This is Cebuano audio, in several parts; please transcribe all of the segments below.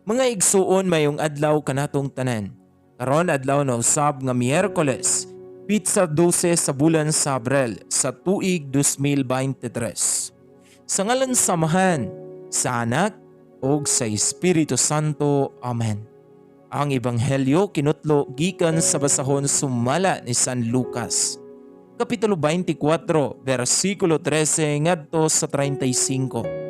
Mga igsuon, mayong adlaw kanatong tanan. Karon adlaw na usab nga Miyerkules, petsa 12 sa bulan sa Abril sa tuig 2023. Sa ngalan sa Amahan, sa Anak ug sa Espiritu Santo. Amen. Ang Ebanghelyo kinutlo gikan sa basahon sumala ni San Lucas. Kapitulo 24, versikulo 13 ngadto sa 35.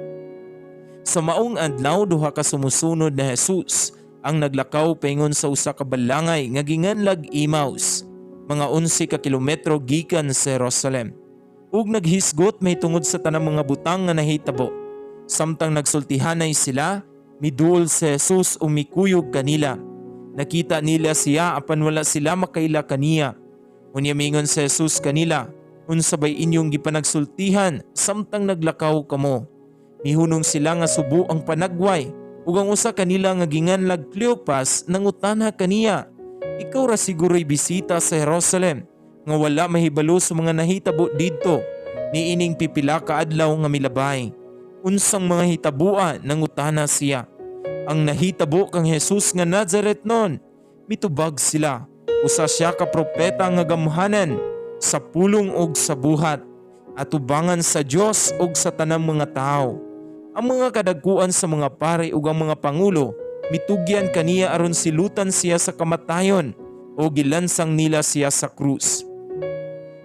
Sa maong adlaw, duha ka sumusunod ni Jesus ang naglakaw paingon sa usa ka balangay nga ginganlag Emmaus, mga 11 ka kilometro gikan sa Jerusalem. Ug naghisgot mahitungod sa tanang mga butang nga nahitabo. Samtang nagsultihanay sila, miduol si Jesus ug mikuyog kanila. Nakita nila siya apan wala sila makaila kaniya. Unya mingon si Jesus kanila, "Unsa bay inyong gipanagsultihan samtang naglakaw kamo?" Mihunong sila nga subo ang panagway ug ang usa kanila nga ginganlag Cleopas nangutana kaniya, "Ikaw ra siguro'y bisita sa Jerusalem nga wala mahibalo sa mga nahitabo didto niining pipila ka adlaw nga milabay?" "Unsang mga hitabua?" nangutana siya. "Ang nahitabo kang Jesus nga Nazaretnon," mitubag sila. "Usa siya ka propeta nga gamhanan sa pulong ug sa buhat, atubangan sa Dios ug sa tanang mga tawo. Ang mga kadagkuan sa mga pari ug ang mga pangulo mitugyan kaniya aron silutan siya sa kamatayon o gilansang nila siya sa krus.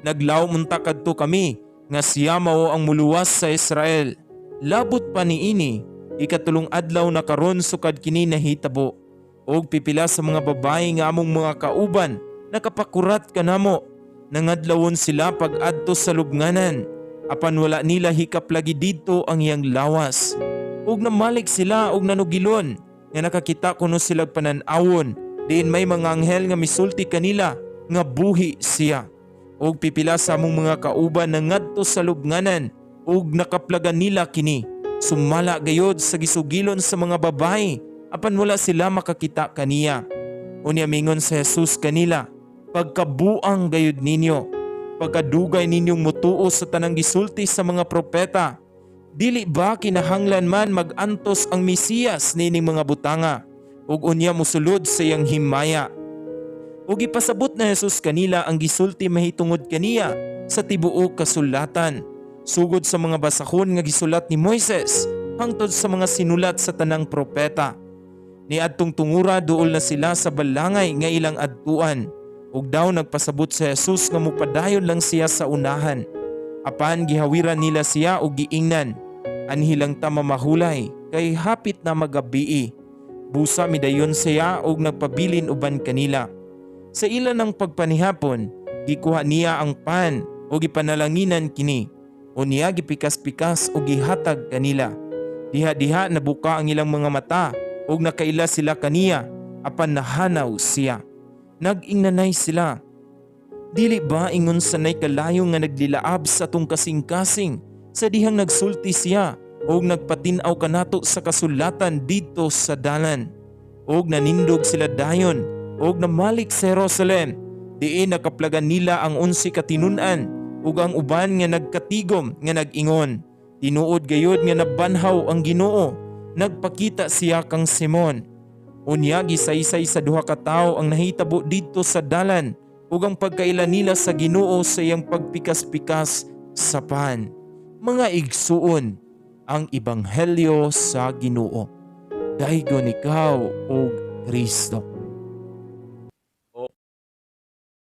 Naglawom unta kadto kami nga siya mao ang muluwas sa Israel. Labot pa niini, ikatulong adlaw na karon sukad kini nahitabo. Og pipila sa mga babayi nga among mga kauban nakapakurat kanamo. Nangadlawon sila pag-adto sa lubnganan, apan wala nila hikaplagi didto ang iyang lawas. Ug namalik sila og nanugilon nga nakakita kuno sila panan-awon diin may mga anghel nga misulti kanila nga buhi siya. Og pipila sa among mga kauban nangadto sa lubnganan ug nakaplagan nila kini. Sumala gayod sa gisugilon sa mga babayi, apan wala sila makakita kaniya. Unya mingon si Jesus kanila, "Pagkabuang gayud ninyo, pagkadugay ninyong mutuo sa tanang gisulti sa mga propeta. Dili ba kinahanglan man mag-antos ang Mesiyas niining mga butanga ug unya mosulod sa iyang himaya?" Ug ipasabot ni Jesus kanila ang gisulti mahitungod kaniya sa tibuok kasulatan, sugod sa mga basahon nga gisulat ni Moises hangtod sa mga sinulat sa tanang propeta. Niadtong tungura, duol na sila sa balangay nga ilang adtuan. Ug daw nagpasabot si Jesus nga mupadayon lang siya sa unahan. Apan gihawiran nila siya ug giingnan, "Anhi lang ta mamahulay kay hapit na magabii." Busa midayon siya ug nagpabilin uban kanila. Sa ila ng pagpanihapon, gikuha niya ang pan ug gipanalanginan kini. Unya gipikas-pikas ug gihatag kanila. Diha-diha nabuka ang ilang mga mata ug nakaila sila kaniya, apan nahanaw siya. Nag-ingnanay sila, "Dili ba ingon sanay kalayo nga naglilaab sa atong kasing-kasing sa dihang nagsulti siya ug nagpatin-aw kanato sa kasulatan didto sa dalan?" Ug nanindog sila dayon ug namalik sa Jerusalem, diin nakaplagan nila ang 11 ka tinun-an ug ang uban nga nagkatigom nga nag-ingon, "Tinuod gayud nga nabanhaw ang Ginoo. Nagpakita siya kang Simon." Unya gisaysay sa duha ka tawo ang nahitabo didto sa dalan ug ang pagkaila nila sa Ginoo sa iyang pagpikas-pikas sa pan. Mga igsuon, ang ebanghelyo sa Ginoo. Daygon ikaw, og Kristo.